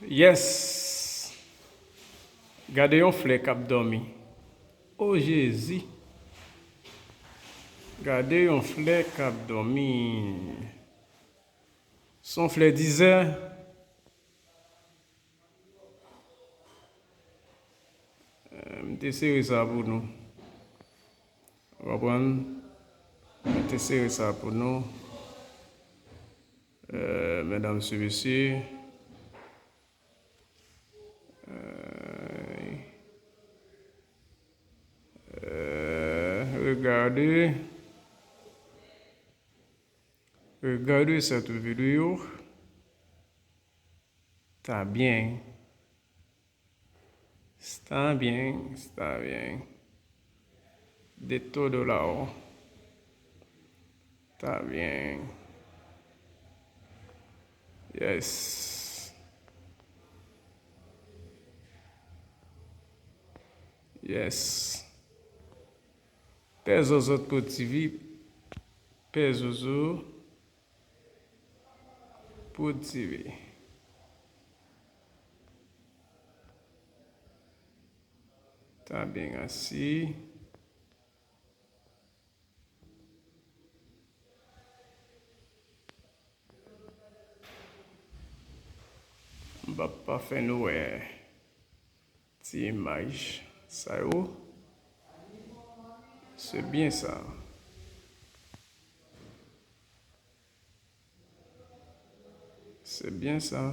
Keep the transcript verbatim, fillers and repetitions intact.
Yes! Gade yon flè k ap dòmi. O Jezi! Gade yon flè k ap dòmi. Se yon flè dizè. Eh, m te sere sa pou nou. Ou konprann? M te sere sa pou nou. Eh, medam e mesye. Eh, eh, regardez. Regardez cette vidéo. Está bien. Está bien, está bien. De todo lado. Está bien. Yes. Yes. Pè Zozot Prod T V. Pè Zozo Prod T V. Está bien así. M p ap pa fè nou wè ti imaj sa yo. Se byen sa. Se byen sa.